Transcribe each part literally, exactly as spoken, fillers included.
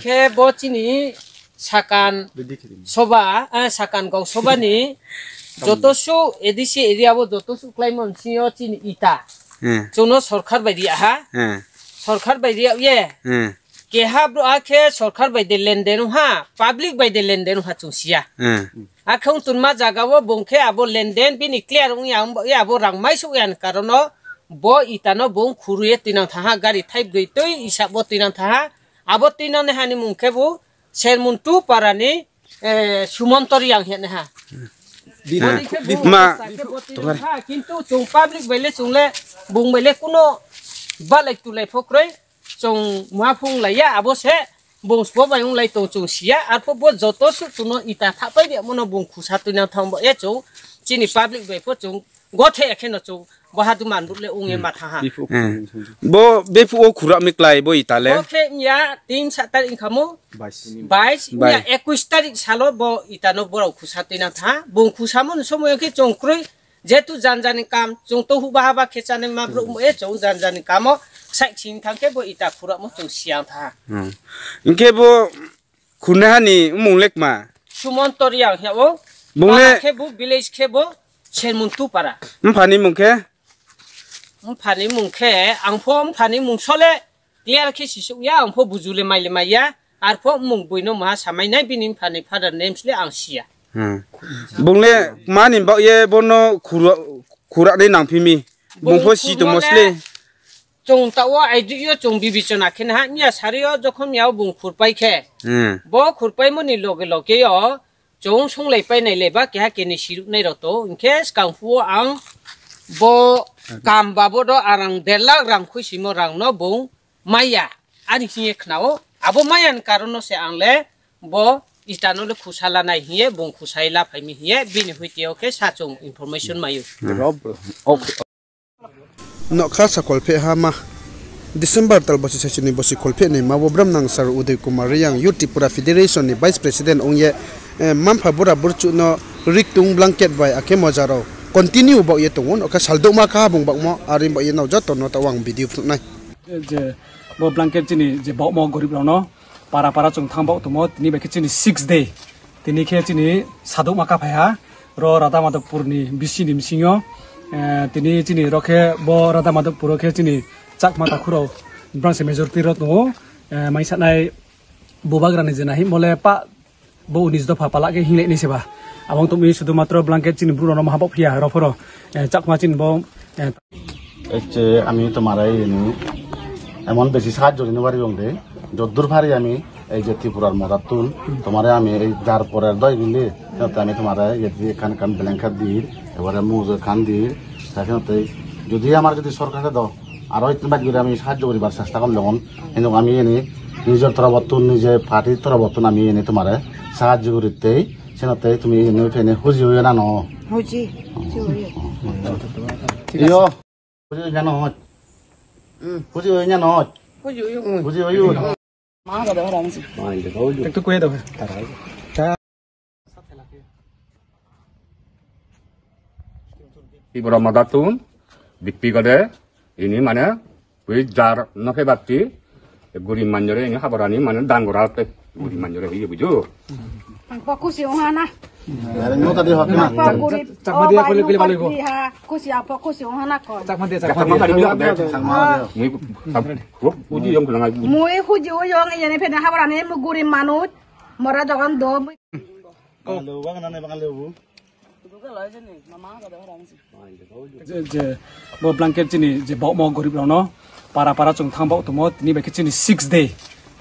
Khe bo chini sakan soba, eh, sakan gau soba ni joto suh A D C area wo joto suh kláimo bsing yo chini ita. Hmm. Chung no sorkar bai ri ha. Hmm. Sorkar bai ri ye. Hmm. Keha brouh akhe sorkar bai de lenden ha, public bai de lenden ha chung si ya. Hmm. Akhe ong tongma zaga wo bung khe abo lenden bini clear ong ya, abo rang maisouh ya ni karon no bo ita no bung khuru ye tuinang thanng ha, gari thai broi tui isa bo tuinang thanng ha. Abo tuinang nai ha ni mung khe bo Sermuntu para ni, eh, Sumonto Reang hing ye nai ha. Bo ni khe bo ma sa khe bo tuinang thanng ha, kintu chung public bai le chung le bung bai le kuno balai tulai pho kroi. Chung muha phung lai ya, abo se bung sbo bai ong lai tong chung si ya, arphuh bo joto suh chung no ita thahpai ri yamo no bung khusa tuinang thanng bo ye chung, chini public bai pho chung gothe ya khe no chung bo ha duman brouh le ong ye ma thanng ha. Hmm. Bo bephuh wo khura mi klái bo ita le? Bo khe ya tin sa tarik khamo, bais, ya ekush tarik salo bo ita no borao khusa tuinang thanng ha. Bung khusamo ni somoi yo khe chung kroi, jehetu janja ni kam, chung to huhba haba khe chánaima brouh mo ye chung janja ni kamo, saihching thanng khe bo ita khuramo chung siyang tha. Hmm. Hing khe bo khunaiha ni mmung le kma? Sumonto Reang hing ya ou. Bung le para khe bo village khe bo Sermuntu para. Mpha ni mmung khe? Mpha ni mmung khe, ang pho mpha ni mmung so le clear khe sisouh ya, ang pho buzu le mai le mai ya, arphuh mmung boi no maha samai nai, bini mpha ni father names le ang si ya. Hmm. Bung le kma ni baoh ye bo no khura, khura nai nangphi mi? Bung pho si tongmo sle. Chung taoh wo aidroih yo chung bibechona khe nai ha, miya sari yo jokhon miya wo bung khurpai khe. Hmm. Bo khurpaimo ni loge loge yo, chung songlaipai nai le ba keha keni siruh nai rao to, hing khe skang phuh wo ang bo kam babodo arang der lakh rang khuisimo rang no bung mai ya, ani hing ye khna ou. Abo mai ya ni karon no se ang le bo ita no le khusa la nai hing ye, bung khusa ye laphai mi hing ye, bini hoite yo khe sa chung information mai ou. Nougkha sa kholpheh ha ma. December tal bosi saichini bosi kholpheh ni ma wo bramnang sir Uday Kumar Reang Youth Tripura Federation ni Vice President ong ye, eh, mma-mpha bura burchuh no riktung blanket bai akhe moja rao continue baoh ye tong ou, nougkha saldouhma kha bung baohmo, are baoh ye nrao joto no taoh ang video phnuh nai. Je bo blanket chini je baohmo gorib rao no para para chung thanng baoh tongmo, tini bai khe chini six day. Tini khe chini sadouhma kaphai ha, ro Radha Madhavpur ni bisi ni bsing yo, eh, tini chini ro khe bo Radha Madhavpur wo khe chini Chakma takhu rao bangse majority rao tong ou, eh, maisanai bubagra ni je nai hingmo le pah bo unis dopha pala khe hinglai nai se ba. Abo ong tongmi শুধুমাত্র blanket chini bru rao no maha baoh phi ya, ro pho ro, eh, Chakma chini bo, eh, এই যে আমি তোমার এই এমন বেশি সাহায্য নিতে পারি বলতে, যতদূর পারি আমি এই যে ত্রিপুরার মদততুন, তোমারে আমি এই যার পরের দশ দিন দিয়ে, যাতে আমি তোমারে এই যে এখানকার blanket দিই, এবারে মুজো খান দিই, তার সাথে যদি আমার যদি সরকারে দাও, আরো একটু বাদ করে আমি সাহায্য করিবার চেষ্টা করলাম। কিন্তু আমি এনে নিজের তরফতুন, নিজে পার্টির তরফতুন আমি এনে তোমারে সাহায্য করিতেই, সেনাতে তুমি এনে ফেনে হুজি হইও না ন। হুজি, হুজি হইও। ইয়ো। Huji oi nya no. Huji oi nya no. Huji oi. Huji oi. Ektu koi daw. Tripura mothertun, bikpi gade, ini mane, ui jar no khe bakti, gurib manjore ini haborani mane dan gora te, gurib manjore hi buju. Ang pho khusi ong ha na. Are no tadi hok na. Ang pho gurib, Chakma o dia bai kole no kole bale ko. Khusi ha, khusi ang pho khusi ong ha na ko. Chakma dia, Chakma dia. Chakma dia. Mui, Chakma dia. Mui huji oi ong, yani phene haborani mu gurib manuj, mora jogan do. Bangale bu, bangale bu. Je, je, bo blanket chini je baohmo gorib rao no para para chung thang baoh tongmo, tini bai khe chini six day.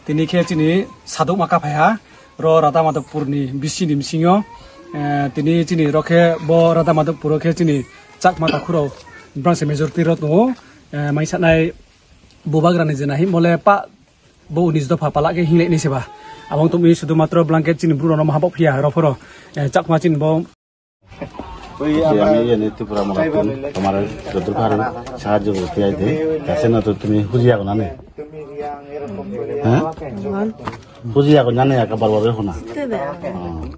Tini khe chini sadouhma kaphai ha, ro Radha Madhavpur ni bisi ni bsing yo. Eh, tini chini ro khe bo Radha Madhavpur ro khe chini Chakma takhu rao bangse majority rao tong ou. Eh, maisanai bubagra ni je nai hingmo le pah bo unis dopha pala khe hinglai nai se ba. Abo ong tongmi শুধুমাত্র blanket chini bru rao no maha baoh phi ya, ro pho ro, eh, Chakma chini bo. আমি এনে ত্রিপুরা মদততুন তোমার যতদূর পারি সাহায্য করতে আইতে, কাছে না তো তুমি খুঁজি আগে না নে? হ্যাঁ? খুঁজি আগে না নে, একেবারে ভাবে শোনা।